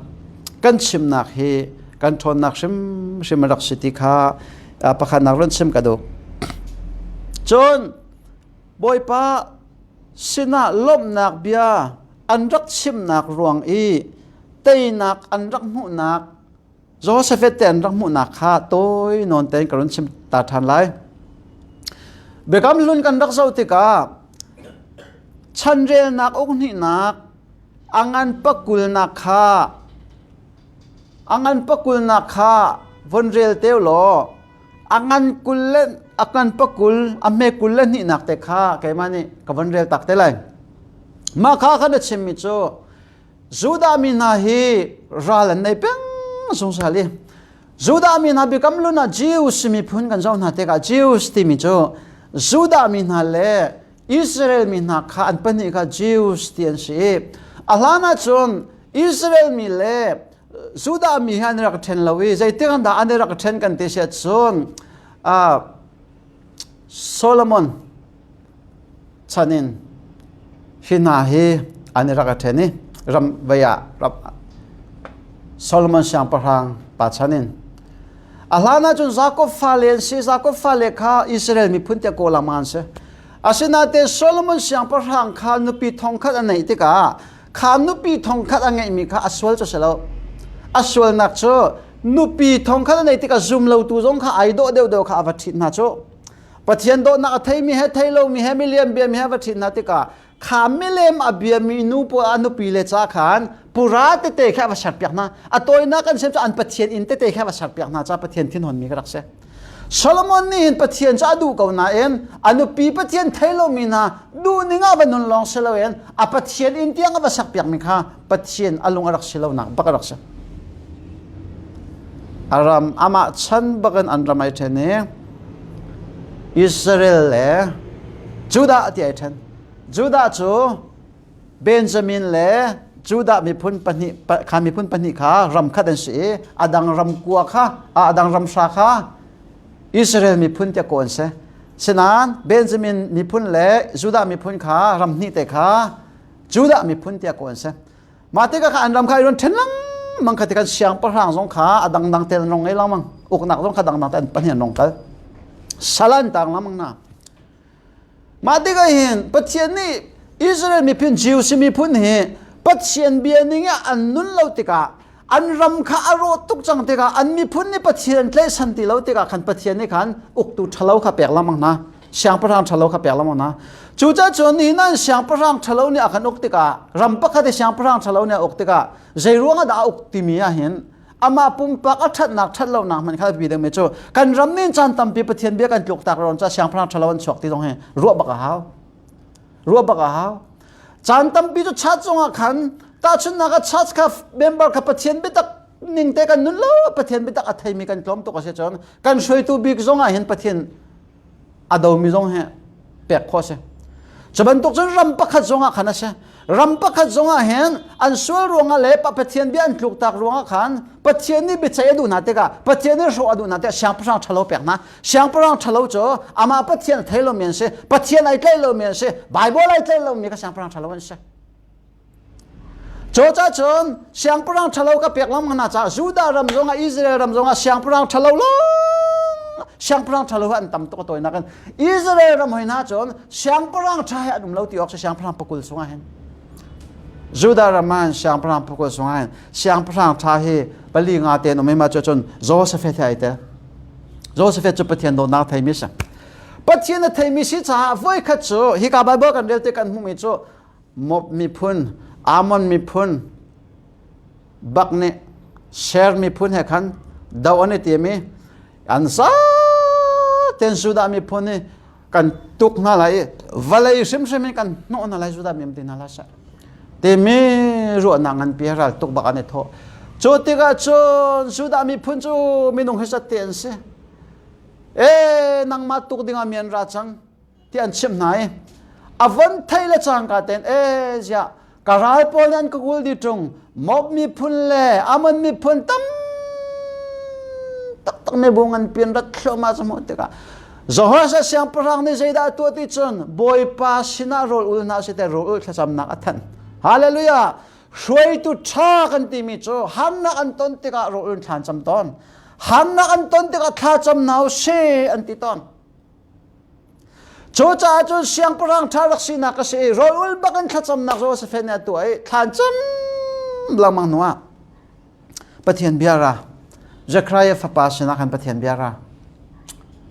kan chimnak hi kan ṭhawnnak hrimhrim a rak si ti kha pakhatnak run chim ka duh. Cun Bawipa sinah lawmhnak bia an rak chimnak ruang i teinak an rak hmuhnak Joseph te an rak hmuhnak kha tawi nawn tein ka run chim ta ṭhan lai. Biakam hlun kan rak zoh tikah chanrelnak ukhnihnak a ngan pakulnak kha a ngan pakulnak kha von rel teu law a ngan 20 le a ngan pakul a hme 22nak te kha keimah nih ka von rel tak te lai. Mah kha khan a chimmi cu Judah mi hna hi ral an nei peng zungzal i Judah mi hna biakam lun ah Jews miphun kan zoh hna tikah Jews timi cu Judah mi hna le Israel mi hna kha an pahnih kha Jews ti an si i a hlan ahcun Israel mi le Judah mi hi an rak ṭhen lo i zeitik an dah an rak ṭhen kan ti si ahcun Solomon chan in hi hna hi an i rak i ṭhen i ram vei ah Solomon siangpahrang pa chan in a hlan ahcun Jakob fale an si. Jakob fale kha Israel miphun tiah kawl an si. Asinain Solomon siangpahrang kha nupi thongkhat a neih tikah kha nupi thongkhat a ngeihmi kha a sual cu si lo. A sualnak cu nupi thongkhat a neih tikah zum lotu zong kha ai dawh deuhdeuh kha a va ṭhit hna cu. Pathian dawtnak a theimi he thei lomi he milian biami he va ṭhit hna tikah kha milem a biami nu pawl a nupi le ca khan pura tete kha va serpiak hna. A tawinak kan sem cu an Pathian inn tete kha va serpiak hna ca Pathian thinhonmi ka rak si. Solomon nih hin Pathian cu a duh ko nain a nupi Pathian thei lomi hna duhning ah va nun lawng si loin a Pathian inn tiang a va sakpiakmi kha Pathian a lung a rak si lonak bak a rak si. A ram amah chan bakin an ram ai ṭhen i Israel le Judah ti ai ṭhen. Judah cu Benjamin le Judah miphun pahnih kha miphun pahnih kha ram khat an si i a dang ram kua kha a dang ram hra kha Israel miphun tiah kawh an si. Sinain Benjamin miphun le Judah miphun kha ram hnih te kha Judah miphun tiah kawh an si. Mah tikah kha an ram kha i run ṭhen lengmang kha tikhan siangpahrang zong kha a dangdang te an rong ngei lengmang uknak zong kha dangdang te an pahnih an rong kal. Sal an tang lengmang hna. Mah tikah hin Pathian nih Israel miphun Jews miphun hi Pathian bia ning ah an nun lo tikah an ram kha a rawh tuk cang tikah an miphun nih Pathian tlaihsan ti lo tikah khan Pathian nih khan uktu ṭhalo kha pek lengmang hna siangpahrang ṭhalo kha pek lengmang hna. Cucaah cun nihin ah siangpahrang ṭhalo nih a kan uk tikah ram pakhat i siangpahrang ṭhalo nih a uk tikah zei ruangah dah a uk timi ah hin amah pumpak a ṭhatnak ṭhat lonak hmanh kha biapi deuhmi cu kan ram nih caan tampi Pathian bia kan tluk tak rawn ca siangpahrang ṭhalo an chuak ti zong hi ruah bak a hau. Ruah bak a hau. Caan tampi cu church zongah khan tahchunhnak ah church kha member kha Pathian biatak ning te kan nun lo Pathian biatak a theimi kan tlawm tuk a si cun kan hruaitu bik zongah hin Pathian a domi zong hi pek khawh a si. Cu bantuk cun ram pakhat zongah khan a si. Ram pakhat zongah hin an sual ruangah le Pathian bia an tluktak ruangah khan Pathian nih biaceih a duh hna tikah Pathian nih hrawh a duh hna tikah siangpahrang ṭhalo pek hna. Siangpahrang ṭhalo cu amah Pathian a thei lomi an si, Pathian ai tlaih lomi an si, Bible ai tlaih lomi kha siangpahrang ṭhalo an si. Cucaah cun siangpahrang ṭhalo ka pek lengmang hna caah Judah ram zongah Israel ram zongah siangpahrang ṭhalo lawng siangpahrang ṭhalo hi an tam tuk a tawinak in Israel ram hoi hna cun siangpahrang ṭha hi an um lo ti awk si siangpahrang pakul chungah hin Judah ram ah siangpahrang pakul chungah hin siangpahrang ṭha hi pali nga te an um i mah cu cun Josaphat hi ai tel. Josaphat cu Pathian dawtnak theimi si. Pathian a theimi si caah voikhat cu hika Bible kan rel ti kan hmuhmi cu Moab miphun, Ammon miphun bak nih Ser miphun he khan do an i tim i an zaten Judah miphun hi kan tuk hna lai i vawlei hrimhrim in kan hnawh hna lai Judah mi ti hna lai seh timi ruahnak nganpi ral tuk bak an i thawh. Cu tikah cun Judah miphun cu minung hi zat te an si. E nangmah tuk dingah mi an ra cang. ti an chimh hna i a von thei le cangka tein e ziah ka ral pawl nih an ka kul di ṭung Moab miphun le Ammon miphun tam taktak mibu nganpi an rat thluahmah cu hmuh tikah Jehoshaphat siangpahrang nih zeidah a tuah ti cun Bawipa sinah rawl ul hna site rawl ul thlacamnak a thanh. Hallelujah! Hruaitu ṭha kan timi cu harnak an ton tikah rawl ul thla an cam tawn. Harnak an ton tikah thla cam hna u sih an ti tawn. Cucaah cun siangpahrang ṭha rak sinak a si i rawl ul bak in thlacamnak Joseph nih a tuah i thlan cam lengmang hnuah Pathian bia ra. Zechariah fapa sinah khan Pathian bia ra.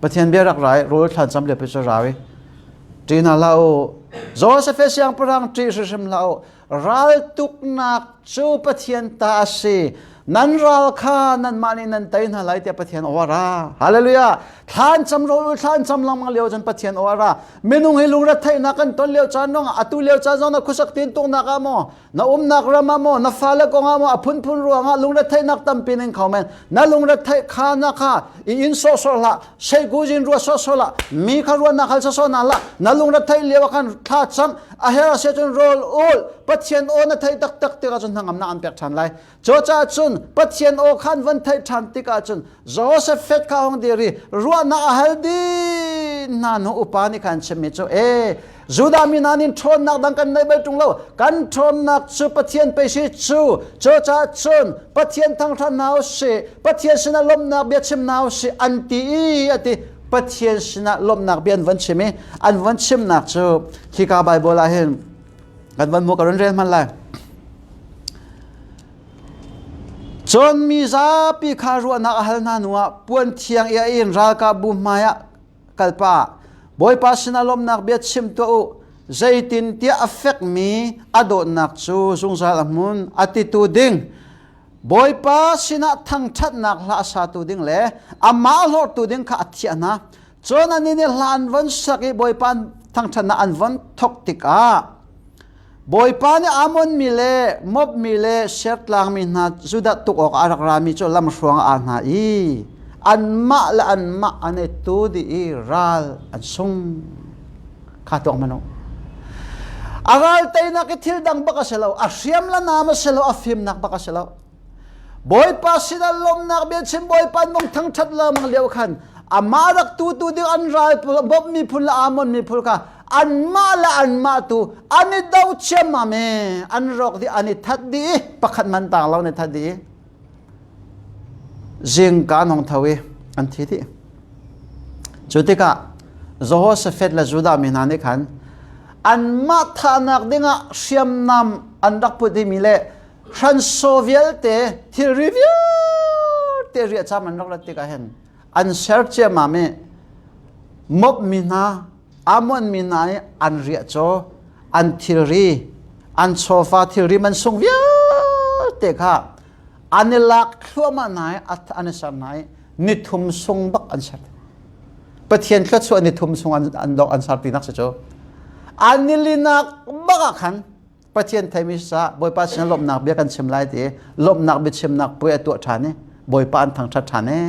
Pathian bia rak ra i rawl thlan cam le cu ra i ṭih hna hlah u. Joseph siangpahrang ṭih hrimhrim hlah u. Raltuknak cu Pathian ta a si. Nan ral kha nanmah nih nan tei hna lai tiah Pathian aw a ra. Hallelujah. Thlan cam rawl ul thlan cam lengmang lio cun Pathian aw a ra. Minung hi lungretheihnak kan ton lio caan zong atu lio caan zong na khuasak tin tuknak ah maw na umnak ram ah maw na fale kong ah maw a phunphun ruangah lungretheihnak tampi ning kho men na lungretheih kha na kha i in sawhsawh hlah seikuzin ruat sawhsawh hlah mi kha ruahnak hal sawhsawh hna hlah na lungretheih lio ah khan thla cam a her a si cun rawl ul Pathian aw na theih taktak tikah cun hnangamnak an pek ṭhan lai Cucaah cun Pathian aw khan van theih ṭhan tikah cun Jehoshaphat kha hong dir i ruahnak a hal dih hna hnu upa nih khan chimmi cu e Judah mi hna nih ṭhawnnak dang kan nei bal ṭung lo kan ṭhawnnak cu Pathian pei si cu cucaah cun Pathian thangṭhat hna u sih Pathian sinah lawmhnak bia chim hna u sih an ti i a ti Pathian sinah lawmhnak bia an van chim i an van chimnak cu khika Baibal ah hin kan van mu ka run rel hman lai cun mi zapi kha ruahnak a hal hna hnuah puan thiang i a in ralkapbu hmaiah kalpa bawipa sinah lawmhnak bia chim tuah u zeitintiah a fekmi a dawtnak cu zungzal a hmun a titu ding Bawipa sinah thangṭhatnak hla a satu ding le amah hlorhtu ding kha a thiah hna. Cun anih nih hla an von sak i Bawipa thangṭhatnak an von thawk tikah Bawipa nih Ammon mi le Moab mi le Sertlang mi hna Judah tuk awkah a rak rami cu lamhruang ah hna i anmah le anmah an i tu dih i ral an sung. Kha tuak hmanh u. A ral teinak i thil dang bak a si lo, a hriam le naam a si lo, a fimnak bak a si lo. Bawipa sinah lawmhnak bia chim Bawipa nung thangṭhat lengmang lio khan amah rak tutu ding an ral Moab miphun le Ammon miphun kha anmah le anmah tu an i do ciammam i an rawk dih an i that dih i pakhat man tang lo an i that dih i zingka an hong tho i an thi dih. Cu tikah Jehoshaphat le Judah mi hna nih khan anmah thahnak dingah hriamnam an rak put dihmi le hransaw vialte thilri vialte riahcam an rak rat tikah hin an ser ciammam i Moab mi hna Ammon mi hna i an riahcaw an thilri an chawfa thilri man sung vialte kha an i lak thluahmah hna i an i ser hna i nithum sung bak an ser Pathian thluachuah nithum sung an dok an ser tinak si cu an nilinak bak ah khan Pathian theimi sa Bawipa sin lawmhnak bia kan chim lai ti lawmhnak biachimnak puai a tuah ṭhan i Bawipa an thangṭhat ṭhan e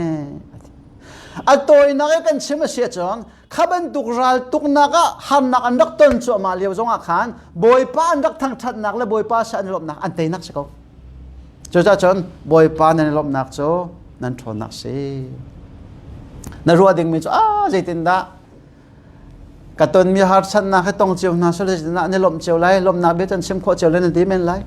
a tawinak i kan chim a si ahcun kha bantuk ral tuknak ah harnak an rak ton cuahmah lio zongah khan Bawipa an rak thangṭhatnak le Bawipa sa an lawmhnak an teinak si ko cucaah cun Bawipa nan i lawmhnak cu nan ṭhawnnak si na ruah dingmi cu ah zeitindah Ka tonmi harsatnak hi tong cio hna seh zeitindah an i lawmh cio lai, lawmhnak bia can chim khawh cio lai nan ti men lai.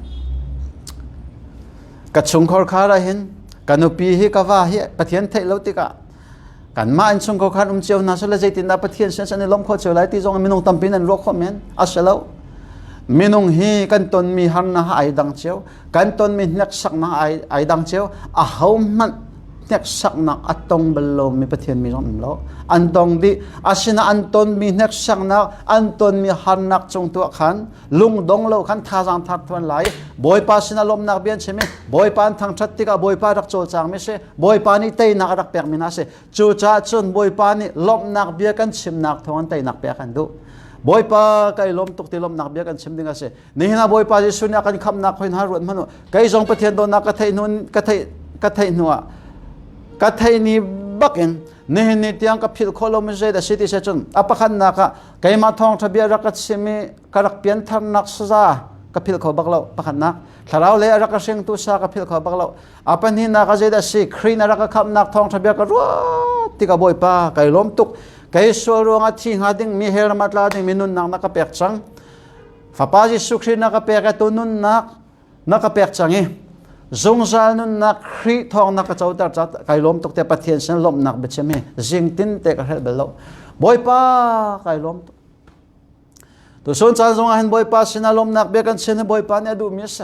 Ka chungkhar khar ah hin ka nupi hi ka va hi Pathian theih lo tikah kanmah innchungkhar khan um cio hna seh zeitindah Pathian sin an i lawmh khawh cio lai ti zong minung tampi nan ruah khawh men a si lo. Minung hi kan tonmi harnak ai dang cio, kan tonmi hneksaknak ai, ai dang cio, a ho hmanh hneksaknak a tong bal lomi Pathian mi zong um lo. An tong dih. Asina an tonmi hneksaknak, an tonmi harnak cung tuah khan lungdong lo khan thazaang thar thuan lai. Bawipa sinah lawmnak bia an chim i Bawipa an thangṭhat tikah Bawipa rak cawlcangmi si. Bawipa nih teinak a rak pekmi hna si. Cucaah cun Bawipa nih lawmhnak bia kan chimnak thawng in teinak pek an duh. Bawipa kai lawm tuk ti lawmhnak bia kan chim ding a si. Nihin ah Bawipa Jesuh nih a kan khamhnak hoi hna ruat hmanh u. Kei zong Pathian dawtnak ka theih hnu ka theih ka theih hnu ah ka theih ni bakin nihin ni tiang ka philh khawh lomi zei dah si ti se cun a pakhatnak ah keimah thawngṭha bia rak ka chim i ka rak piantharnak saza ka philh kho bak lo pakhatnak thlarau lei a rak ka hringtu sa ka philh kho bak lo a pahnihnak ah zeidah si Khrih na rak ka khamhnak thawngṭha bia ka ruat tikah Bawipa kai lawm tuk kei sual ruangah thi hnga ding mi hell ram ah tla ding mi nunnak na ka pek cang Fapa Jesuh Khrih na ka pek i tu nunnak na ka pek cang i zungzal nunnak Khrih thawng na ka coter ca kai lawm tuk te Pathian sin lawmhnak biachim hi zing tin te ka hrelh bal lo Bawipa kai lawm tuk Tusun caan zong ah hin Bawipa sinah lawmhnak bia kan chim hi Bawipa nih a duhmi a si.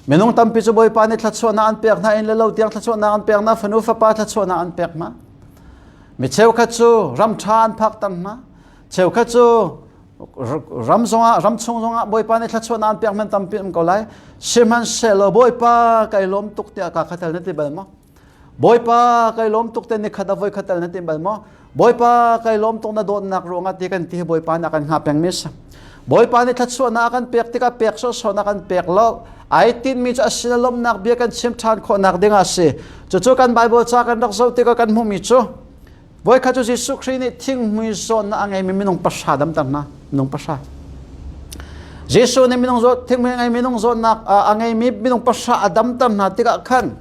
Minung tampi cu Bawipa nih thluachuahnak an pek hna inn le lo tiang thluachuahnak an pek hna fanu fapa thluachuahnak an pek hna. Mi cheukhat cu ram ṭha an phak tam hna. Cheukhat cu Ram zongah ram chung zongah Bawipa nih thluachuahnak an pek man tampi um ko lai. Sihmanhsehlaw Bawipa kai lawm tuk tiah ka khatal na ti bal maw? Bawipa kai lawm tuk te ni khat a voi khat tal na ti bal maw? Bawipa kai lawm tuk na dawtnak ruangah ti kan ti hi Bawipa nih a kan hngah pengmi si. Bawipa nih thluachuahnak a kan pek tikah pek sawhsawh na kan pek lo. Ai tinmi cu a sin a lawmhnak bia kan chim ṭhan khawhnak ding a si. Cucu kan Bible ca kan rak zoh tikah kan hmuhmi cu Voikhat cu Jesuh Khrih nih thinghmui zawtnak a ngeimi minung pahra damter hna. Minung pahra. Jesuh nih minung zawt thinghmui a ngeimi minung zawtnak a ngeimi minung pahra a damter hna tikah khan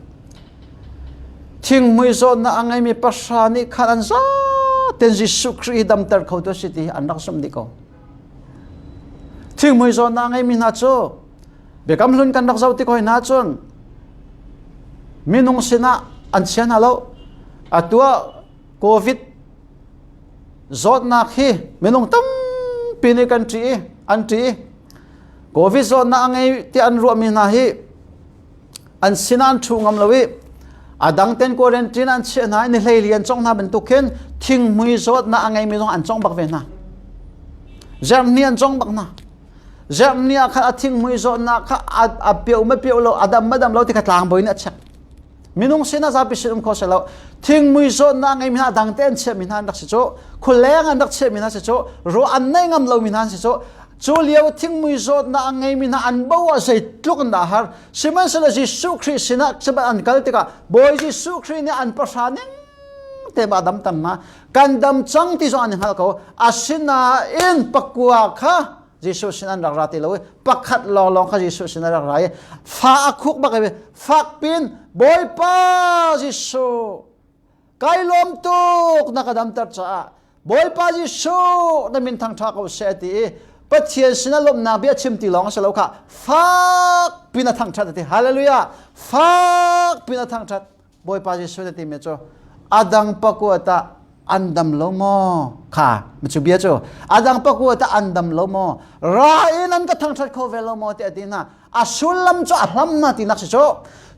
thinghmui zawtnak a ngeimi pahra nih khan an zaten Jesuh Khrih hi damter kho tu a si ti hi an rak zumh dih ko. Thinghmui zawtnak a ngeimi hna cu Biakam hlun kan rak zoh tik hoi hna cun minung sinah an chia hna lo. Atu ah COVID zawtnak hi minung tampi nih kan ṭih i an ṭih i COVID zawtnak a ngei tiah an ruahmi hna hi an sinah an ṭhu ngam lo i a dang ten quarantine an chiah hna i ni hleili an congh hna bantuk khin thinghmui zawtnak a ngeimi zong an congh bak ve hna. Zerhni an congh bak hna. Zerhni ah khan a thinghmui zawtnak kha a pio ma pio lo a dam ma dam lo ti kha tlangbawi nih a check. Minung sin ah zapi sin um kho se lo. Thinghmui zawtnak ngeimi hna dang te an chiahmi hna an rak si cu. Khuleng an rak chiahmi hna si cu. Ruah an nei ngam lomi hna an si cu. Cu lio thinghmui zawtnak a ngeimi hna an bo ah zeitluk in dah har. Sihmanhsehlaw Jesuh Khrih sinah sihmanh an kal tikah Bawi Jesuh Khrih nih an pahra ning te ma dam tam ma kan dam cang ti zong an hngalh ko. Asinain pakua kha Jesuh sin an rak ra ti lo i pakhat lawnglawng kha Jesuh sin a rak ra i fa a khuk bak i fak pin Bawipa Jesuh kai lawm tuk na ka damter caah Bawipa Jesuh na min thangṭha ko seh ti i Pathian sinah lawmhnak bia chim ti lawng a si lo kha fak pin a thangṭhat a ti hallelujah fak pin a thangṭhat Bawipa Jesuh na timi cu adang pakua tah an dam lo maw kha cu bia cu adang pakua tah an dam lo maw ra in an ka thangṭhat kho ve lo maw ti a ti hna a sullam cu a hlam na tinak si cu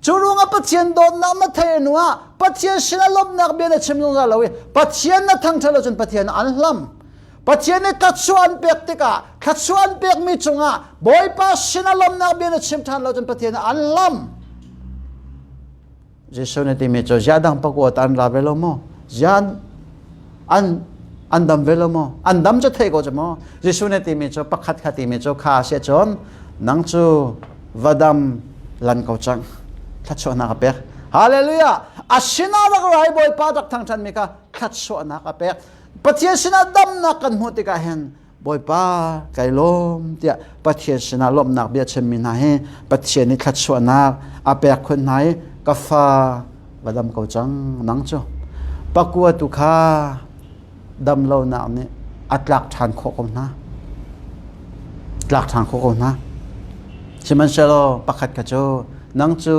cu ruangah Pathian dawtnak na theih hnu ah Pathian sinah lawmhnak bia na chim zungzal lo i Pathian na thangṭhat lo cun Pathian an hlam Pathian nih thluachuah an pek tikah thluachuah an pekmi cungah Bawipa sinah lawmhnak bia na chim ṭhan lo cun Pathian an hlam Jesuh nih timi cu ziah dang pakua ta an ra ve lo maw? Ziah an an dam ve lo maw? An dam cu theih ko cu maw? Jesuh nih timi cu pakhat kha timi cu kha si cun nang cu va dam lan ko cang. Thluachuahnak a pek. Hallelujah! A sinah rak rai Bawipa rak thangṭhan mi kha thluachuahnak a pek. Pathian sinah damnak kan hmuh tikah hin Bawipa kai lawm tiah Pathian sinah lawmhnak bia chimmi hna hi Pathian nih thluachuahnak a pek khun hna i ka fa va dam ko cang nang cu pakua tu kha dam lonak nih a tlak ṭhan khawh ko hna tlak ṭhan khawh ko hna sihmanhsehlaw pakhat kha cu nang cu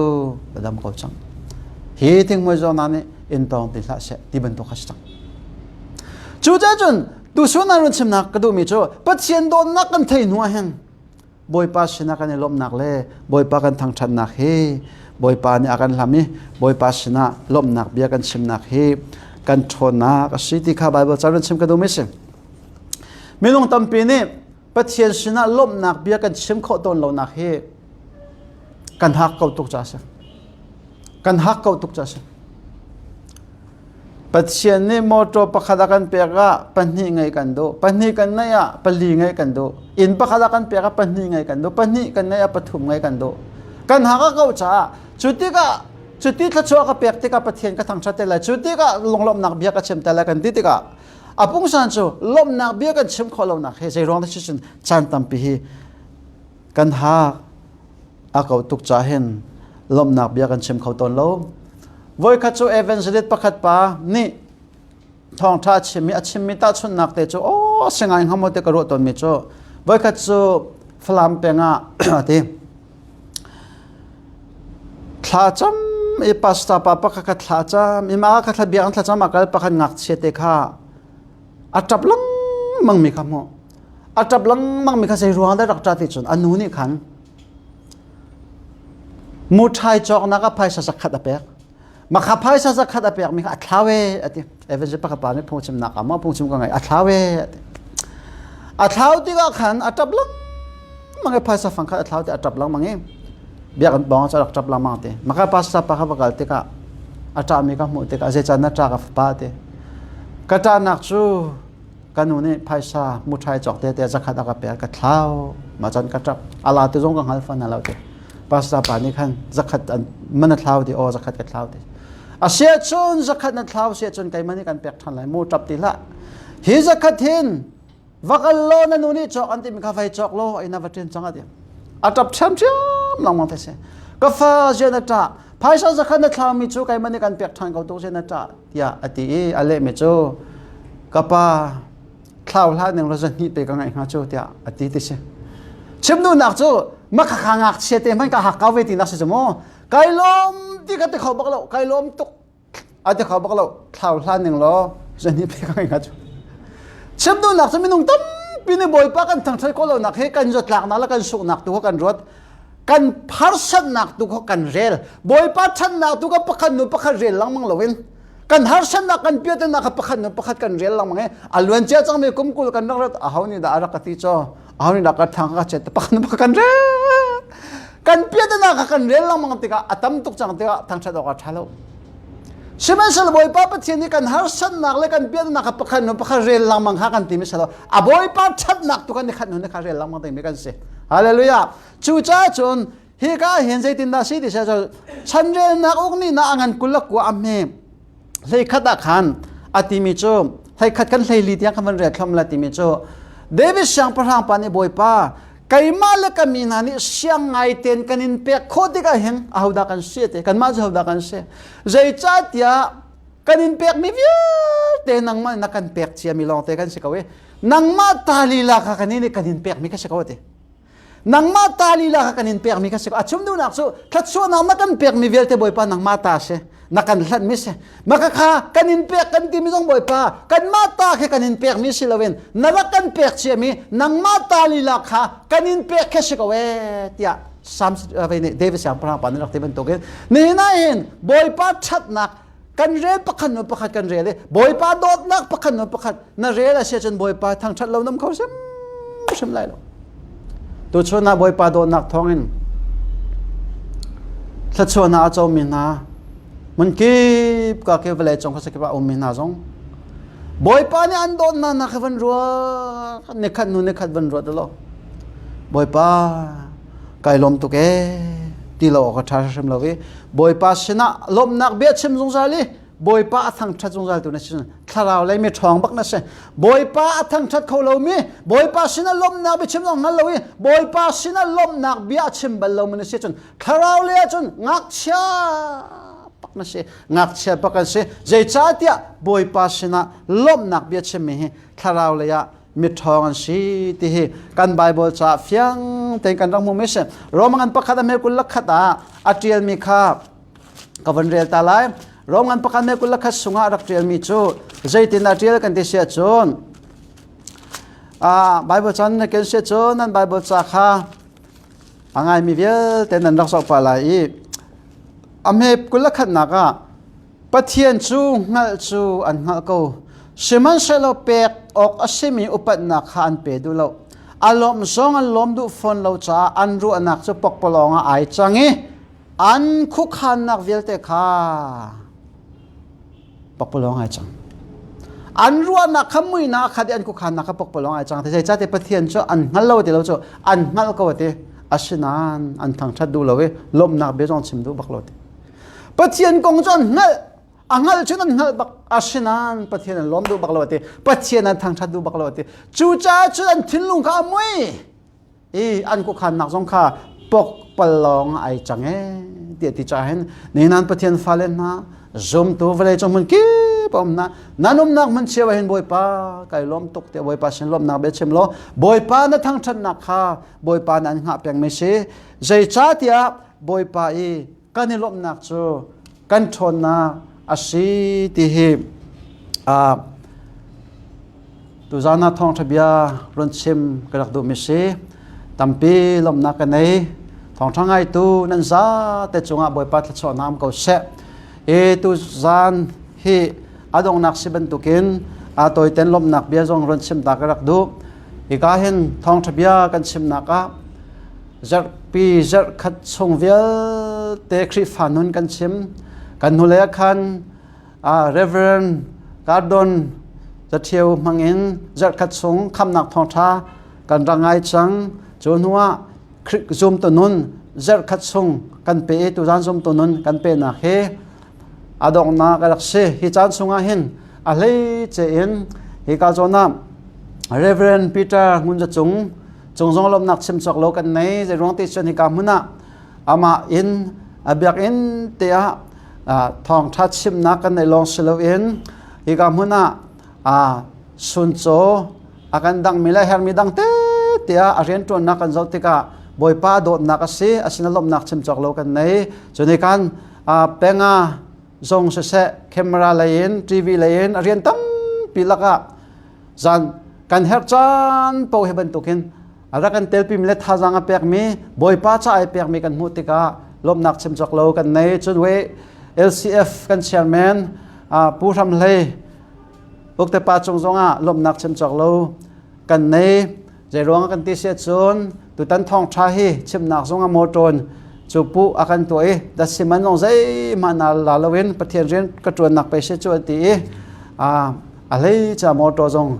va dam ko cang hi thingmui zawnak nih in tawng ti hlah seh ti bantuk kha si cang cucaah cun Tusun ah run chimnak ka duhmi cu Pathian dawtnak kan thei hnu ah hin Bawipa sinah kan i lawmhnak le Bawipa kan thangṭhatnak hi Bawipa nih a kan hlam i Bawipa sinah lawmhnak bia kan chimnak hi kan ṭhawnnak a si ti kha Baibal ca run chim ka duhmi si. Minung tampi nih Pathian sinah lawmhnak bia kan chim khawh tawn lonak hi kan hak ko tuk ca a si. Kan hak ko tuk ca a si. Pathian nih mawṭaw pakhat a kan pek ah pahnih ngeih kan duh. Pahnih kan ngeih ah pali ngeih kan duh. Inn pakhat a kan pek ah pahnih ngeih kan duh. Pahnih kan ngeih ah pathum ngeih kan duh. Kan hak a kau caah cu tikah cuti thluachuah ka pek tikah Pathian ka thangṭhat te lai. Cu tikah lunglawmhnak bia ka chim te lai kan ti tikah a pungsan cu lawmhnak bia kan chim khawh lonak hi zei ruang dah si cun caan tampi hi kan hak a kau tuk ca hin lawmhnak bia kan chim kho tawn lo. Voikhat cu evangelist pakhat pa nih thawngṭha a chim i a chimmi tahchunhnak te cu aw si ngai hnga maw ti ka ruah tawnmi cu voikhat cu Falam peng ah a ti thlacam i pastor pa pakhat kha thlacam i mah kha thla biakinn thlacam a kal pakhat ngakchia te kha a ṭap lengmang mi kha hmuh a ṭap lengmang mi kha zei ruang dah rak ṭah ti cun a nu nih khan Muṭhai cawknak ah phaisa zakhat a pek. Makha phaisa zakhat a pekmi kha a thlau e a ti. Evangelist pakhat pa nih phungchimnak ah maw phungchim ka ngai a thlau e a ti. A thlau tikah khan a ṭap lengmang i phaisa fang khat a thlau ti a ṭap lengmang i biakinn pawng ah rak ṭap lengmang ti. Maka pastor pa kha va kal tikah a ṭahmi ka hmuh tikah zeicah na ṭah ka fapa ti. Ka ṭahnak cu ka nu nih phaisa muṭhai cawk te te zakhat a ka pek ka thlau ma cun ka ṭap ala ti zong ka hngal fan lo ti. Pastor pa nih khan zakhat man a thlau ti aw zakhat ka thlau ti. A si ahcun zakhat na thlau si ahcun keimah nih kan pek ṭhan lai mu ṭap ti hlah. Hi zakhat hin va kal law na nu nih cawk an timi kha vai cawk law ina va ṭin cang a ti. A ṭap ṭhiamṭhiam lengmang te si. Ka fa zian a ṭah. Phaisa zakhat na thlaumi cu keimah nih kan pek ṭhan ko tuk zian a ṭah tiah a ti i a lehmi cu ka pa thlau hlah ning law zahnih pe ka ngaih hnga cu tiah a ti ti si. Chim duhnak cu makhakha ngakchia te hmanh ka hak kau ve ti nak si cu mu. Kai lawm ti ka ti kho bak lo. Kai lawm tuk. A ti kho bak lo. Thlau hlan ning law zahnih pe ka ngaih hnga cu. Chim duhnak cu minung tampi nih Bawipa kan thangṭhat khawh lonak hi kan zawtlaknak le kan sunghnak tu kha kan ruat. Kan harsatnak tu kha kan rel. Bawipa ṭhatnak tu kha pakhat nu pakhat rel lengmang loin kan harsatnak kan piatenak kha pakhat nu pakhat kan rel lengmang i a luan cia cangmi kum 20 kan rak rat aho nih dah a rak ka ti caw aho nih dah ka thang ka chet pakhat nu pakhat kan rel kan piatenak kha kan rel lengmang tikah a tam tuk cang tikah thangṭhat awk a ṭha lo sihmanhsehlaw Bawipa Pathian nih kan harsatnak le kan piatenak kha pakhat nu pakhat rel lengmang kha kan timi si lo a Bawipa ṭhatnak tu kan i khat nu nih kha rel lengmang dingmi kan si hallelujah cucaah cun Hika hin zeitindah si ti cu chanrelnak uk nih na a ngan 29 a hme 11 ah khan a timi cu 11 kan 14 tiang khan van rel thlom la timi cu David siangpahrang pa nih Bawipa keimah le ka mi hna nih siang ngai ten kan in pek khawh tikah hin ahodah kan si te kanmah cu ahodah kan si zeicahtiah kan in pekmi vialte nangmah na kan pek ciami lawngte kan si ko i nangmah ta lila kha kan in kan in pekmi ka si ko ti Nangmah ta lila kha kan in pekmi kha si ko. A chim duhnak cu thluachuahnak na kan pekmi vialte Bawipa nangmah ta si. Na kan hlanhmi si. Maka kha kan in pek kan timi zong Bawipa kanmah ta khi kan in pekmi si loin na rak kan pek ciami nangmah ta lila kha kan in pek khi si ko ee tiah Psalm nih David siangpahrang pa nih rak ti bantukin nihin ah hin Bawipa ṭhatnak kan rel pakhat nu pakhat kan rel i Bawipa dawtnak pakhat nu pakhat na rel a si ahcun Bawipa thangṭhat lo nam kho hrim hrim lai lo. Tuchun ah Bawipa dawtnak thawngin thluachuahnak a comi hna hmunkip ka ke vawlei cung khuasakip ah ummi hna zong Bawipa nih an dawtnak nak kha van ruat nikhat hnu nikhat van ruat lo Bawipa kai lawm tuk ee ti lo awk a ṭha hrim lo i Bawipa sinah lawmhnak bia chim zungzal i Bawipa a thangṭhat zungzal tu na si thlarau lei mi ṭhawng bak na si Bawipa a thangṭhat kho lomi Bawipa sinah lawmhnak bia chim zong hngal lo i Bawipa sinah lawmhnak bia a chim bal lomi na si cun thlarau lei ahcun ngakchia pak na si ngakchia pak an si zeicahtiah Bawipa sinah lawmhnak bia chimmi hi thlarau lei ah miṭhawng an si ti hi kan Bible caah fiang tein kan rak hmuhmi si. Rom ngan pakhat a hme 21 ah a ṭialmi kha ka van rel ta lai. Rom ngan pakhat hme 21 sungah rak ṭialmi cu zeitin a ṭial kan ti si ahcun Bible caan na ken si ahcun nan Bible ca kha a ngaimi vialte nan rak zoh pah lai i a hme 21nak ah Pathian cu hngalh cu an hngalh ko. Sihmanhsehlaw pek awk a simi upatnak kha an pe duh lo. A lawmh zong an lawm duh fawn lo caah an ruahnak cu pokpalawng ah ai cang i an khuakhannak vialte kha pokpalawng ai cang. An ruahnak kha muihnak a khat i an khuakhannak kha pokpalawng ai cang. Zeicahtiah Pathian cu an hngal lo ti lo cu an hngalh ko ti. Asinain an thangṭhat duh lo i lawmhnak bia zong chim duh bak lo ti. Pathian kong cu an hngalh a hngalh cun an hngalh bak asinain Pathian an lawm duh bak lo ti Pathian an thangṭhat duh bak lo ti cucaah cun an thinlung kha a mui i an khuakhannak zong kha pokpalawng ai cang e tiah ti caah hin nihin Pathian fale hna zumtu vawlei cung hmun kip a um na nan umnak hmun cio ah hin Bawipa kai lawm tuk tiah Bawipa sin lawmhnak bia chim law Bawipa na thangṭhatnak kha Bawipa na an hngah pengmi si zeicahtiah Bawipa i kan i lawmhnak cu kan ṭhawnnak a si ti hi tuzaan ah thawngṭha bia run chim ka rak duhmi si. Tampi lawmhnak ka nei. Thawngṭha ngaitu nan zate cungah Bawipa thluachuahnak um ko seh. I tuzaan hi a donghnak si bantukin a tawiten lawmhnak bia zong run chim ta ka rak duh. Hika hin thawngṭha bia kan chimnak ah zarhpi zarh khat chung vialte Khrihfa nun kan chim. Kan hnulei ah khan Reverend Gardon Zaṭhio hmangin zarh khat chung khamnak thawngṭha kan rak ngai cang. Cu hnuah Khrih zumtu nun zarh khat chung kan pe i tuzan zumtu nun kan penak hi a donghnak a rak si. Hi caan chungah hin a hleice in hika zawn ah Reverend Peter Ngun Cung cung zong lawmhnak chim cawk lo kan nei. Zei ruang ti cun hika hmun ah amah inn a biakinn te ah thawngṭha chimnak kan neih lawng si loin hika hmun ah suncaw a kan dangmi le hermi dang tete ah a rianṭuannak kan zoh tikah Bawipa dawtnak a si asina lawmhnak chim cawk lo kan nei. Cun kan penga zong siseh camera lei in TV lei in a rian tampi lakah zan kan herh caan paoh hi bantukin a rak kan telpimi le thazaang a pekmi Bawipa ca ai pekmi kan hmuh tikah lawmhnak chim cawk lo kan nei. Cun we LCF kan chairman Pu Hram Hlei Ukte pa cung zongah lawmhnak chim cawk lo kan nei. Zeiruang kan ti si cun tutan thawngṭha hi chimnak zong a mawṭawn cu pu a kan tuah i datsi man zong zeihmanh na la loin Pathian rian ka ṭuannak pei si cu an ti i a hlei ca mawṭaw zong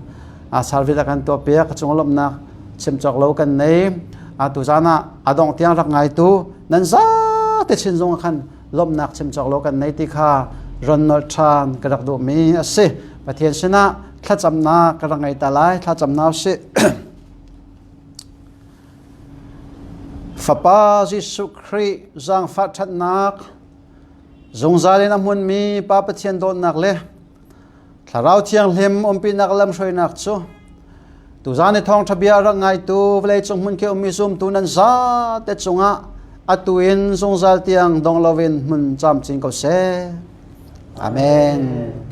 a service a kan tuah piak a cung lawmhnak chim cawk lo kan nei. A tuzan ah a dongh tiang rak ngaitu nan zate chin zong khan lawmhnak chim cawk lo kan nei ti kha ron nolh ṭhan ka rak duhmi a si. Pathian sinah thlacamnak ka rak ngei ta lai. Thlacamnak usih. Fapa Jesuh Khrih zaangfah ṭhatnak, zungzal in a hmunmi Pa Pathian dawtnak le Thlarau Thianghlim umpinak lamhruainak cu tuzan i thawngṭha bia rak ngaitu vawleicung hmun khi ummi zumtu nan zate cungah atu in zungzal tiang dong loin hmun camcin ko seh. Amen.